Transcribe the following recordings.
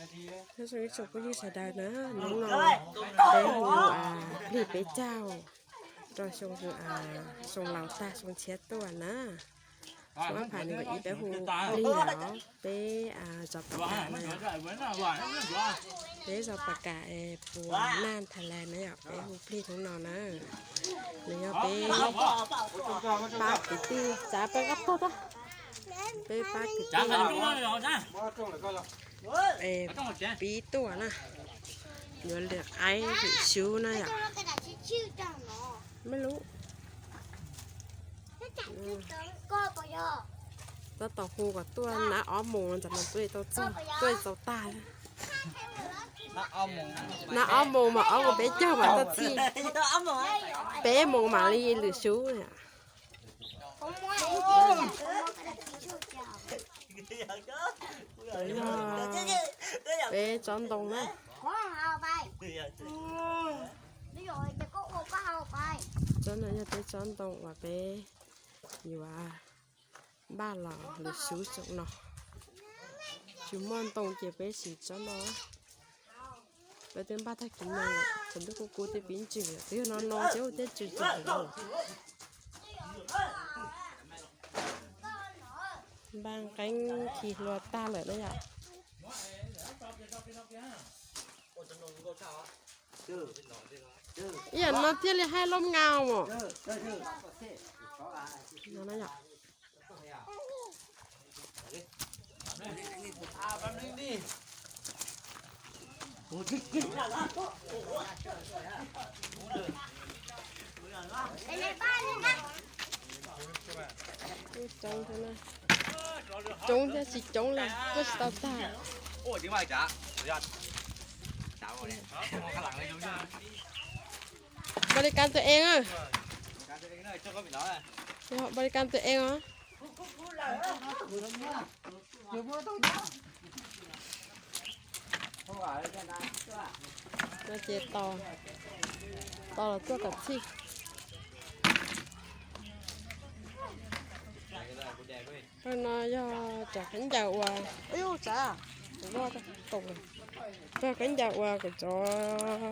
Nyob zoo ib tsoom phooj ywg sawv daws na, hnub no peb hu plig peb caug rau xyoo, xyoo laus tag xyoo tshiab tuaj na. Xyoo ob phav nees nkaum ib peb hu plig los peb zos Pas Kam na, peb zos Pas Kam puas Naj Thailand na yom, peb hu plig hnub no na. Nws yog peb pab kwv tij, txav peb qab tag, peb pab kwv tij pib tuaj na, yuav lwm qaib lwm xyub na yom. Mej lub tab tom hu kom tuaj nab ob moos ntawm no tuaj tau txog, tuaj txaus tag. Nab ob moos mas ob moos peb caug mas tau txij. Peb moos mam li lwm xyub. Peb tsob ntoo na. Tsob no yog peb tsob ntoo uas peb yuav npaj los lwm xyub xyoo no. Tsis muaj ntoo ces peb siv tsob no. Peb twb npaj tag kis no lawm, thaum ntub kuv kuv twb pib ntsws lawm, twb yog no no thiab thiaj ntsws tsis lawm. Npaj nqeeb khi hlua tag lawm na yom. Ib yam no thiaj li haib loj nga os. Coob thiab tsis coob li tuaj tsis tau tag. Npaus li kas tus eev, npaus li kas tus eev os. No ces tos, tos los tuaj kom txhij. Pawg no yog cov khaub ncaws uas, pawg khaub ncaws uas kuv cov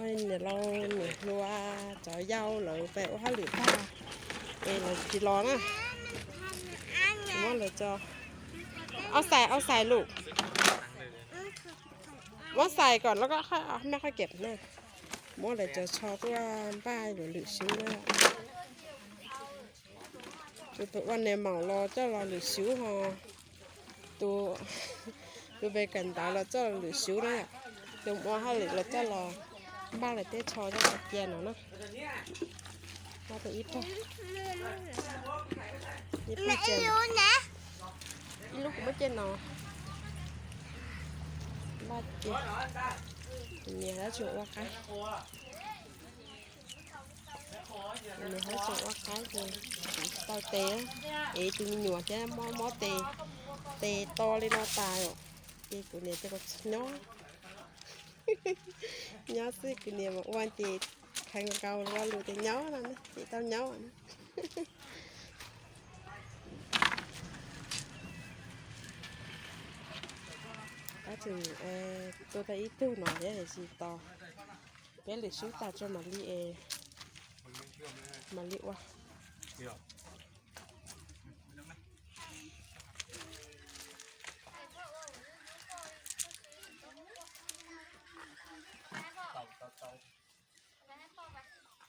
niam laus niam hluas cov yau lawv pem ua hauj lwm tag es lawv tsis los na. Muab lawv cov, au xais, au xais lus, muab xais kom lawv koj mej qhov kev na. Muab lawv cov tsho tuaj npaj yuav lwm xyub na. Tus tus ua niam maum los coj los lwm xyub ho, tus, tus pem kawm ntawv los coj los lwm xyub na yom. Tus ua hauj lwm los coj los npaj lawv tej tsho coj los cia no na. Npaj tau ib pawg, ib pawg cia, ib lub kuv muab cia no. Npaj cia, niam tab tseem ua qaib. Nws hab tseem ua qaib ces kuv tsis tau tes, es tus me nyuam thiab mob mob tes, tes to li no tas os. Ces kuv niam tias kom tsis nyob, nyob xwb, kuv niam mas ua ces kheev nkaus lo lus tias nyob no na, ces tau nyob na. Tab tseem tua tau ib tug no thiab es tsis tos, peb lwm xyub tas tso mam li, mam li ua.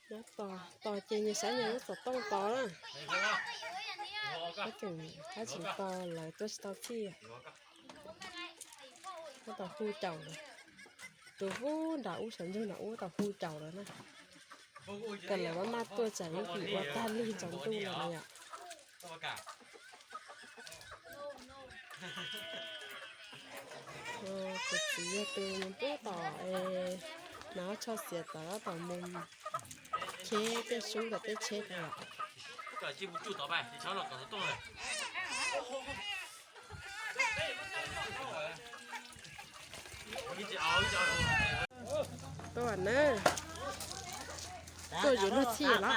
Nyob tos, tos ces nyias saib nyias lub xov tooj tos na. Hab tseem, hab tseem tos lawv tuaj tsis tau txhij. Tab tom hu caum lawm. Tus hub nram ub sawv ntsug nram ub tau hu caum lawm na. Kom lawv maj maj tuaj tsam ib hlis ua tag lig ntsaus ntuj lawm no yom. Kuv txiv yog tus mus pub tom, mas ob tsho xiav tawv tab tom mus cheb tej sub tom tej tsheb tas. Tuaj na, tuaj yuav luag txhij los.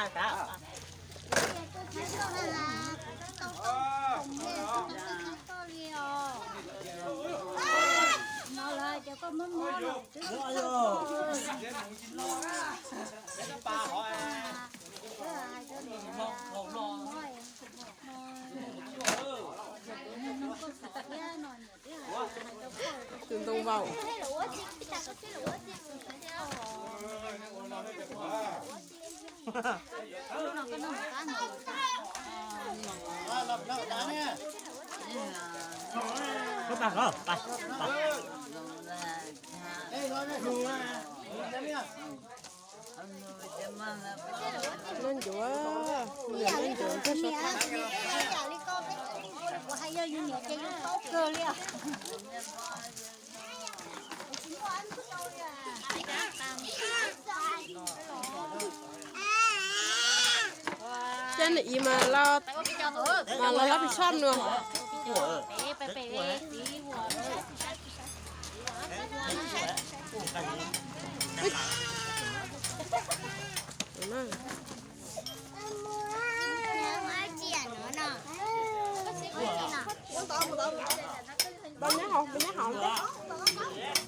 Tus ntoo vau. Ncuav, ncuav ntag. Cov niam txiv mas los, mas los lab pis tshoj nua.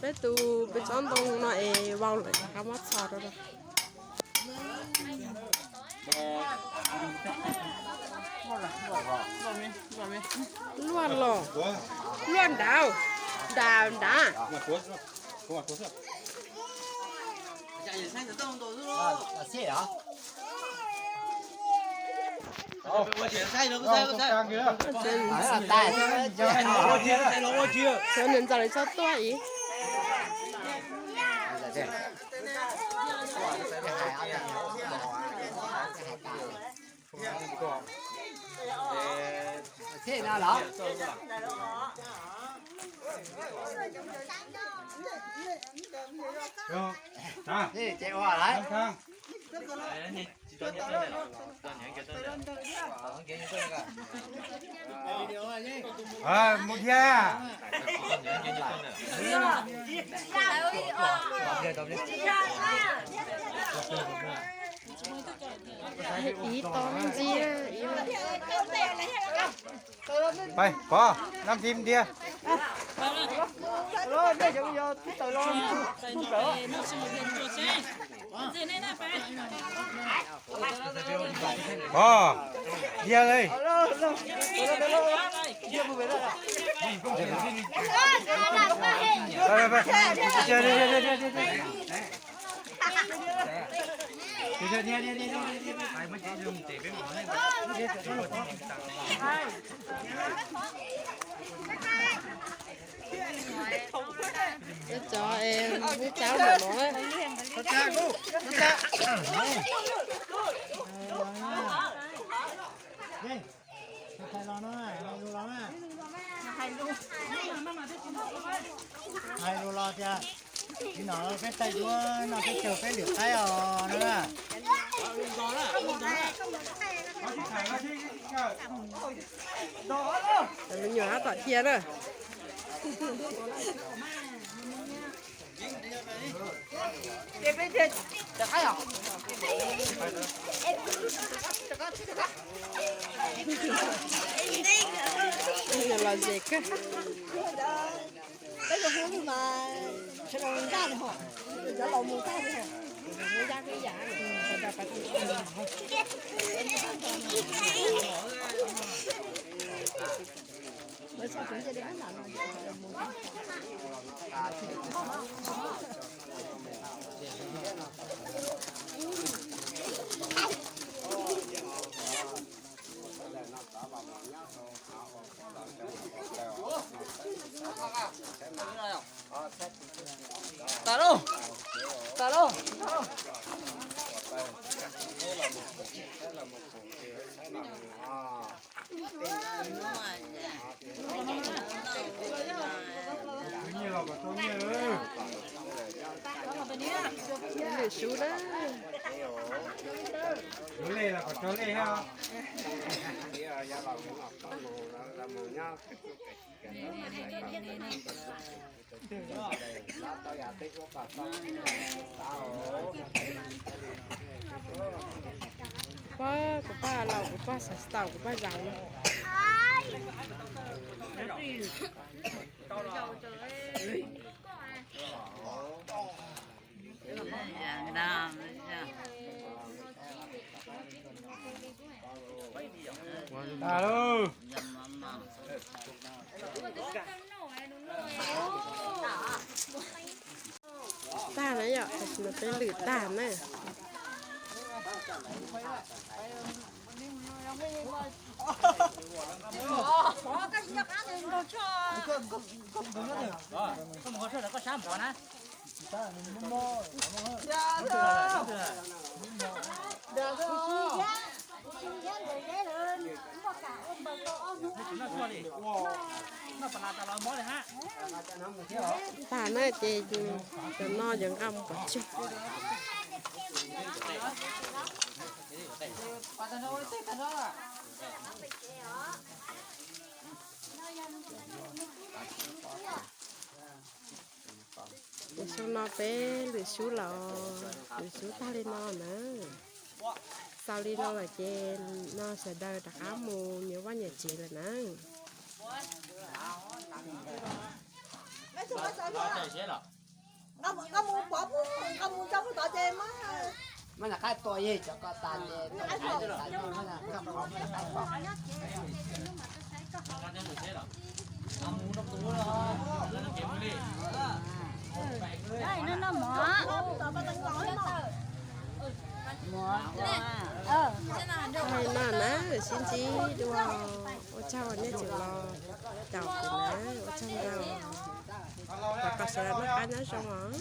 Peb tus, peb tsob ntoo no es vau lawm, rov qab muab txhos rau. Luaj los, luaj nrad, nrad nrad. Cov niam ntxawm lawv txhob tuaj ib. Mus thiab. Ib tog ntxiab. Pais, pov, nam thim ntiag. Pov, ntiag li. Cov es ub cab npaum no. Thais los no, hais lus los na. Hais lus los tias, tsis no peb taij duab noj peb caug peb lwm qaib os no na. Me nyuam hab tom cia na. Los zes kawg. Tas lauj, tas lauj. Lwm sub na. Pab, kuv pab laus, kuv pab xav tau, kuv pab zaus na. Tag na yom, tam sim no peb lwm tag na. Tag na ces cov no yuav nqa mus pov tseg. Ces xyoo no peb lwm xyub los, lwm xyub tag li no na. Xaus li no lawm ces no sawv daws rov qab mus nyias vaj nyias tsev lawm na. Hais no na, sib ntsib dua, ua tsaug uas nej tseem los caum kuv na, ua tsaug ntau. Thov kom sawv daws noj qab nyob zoo os.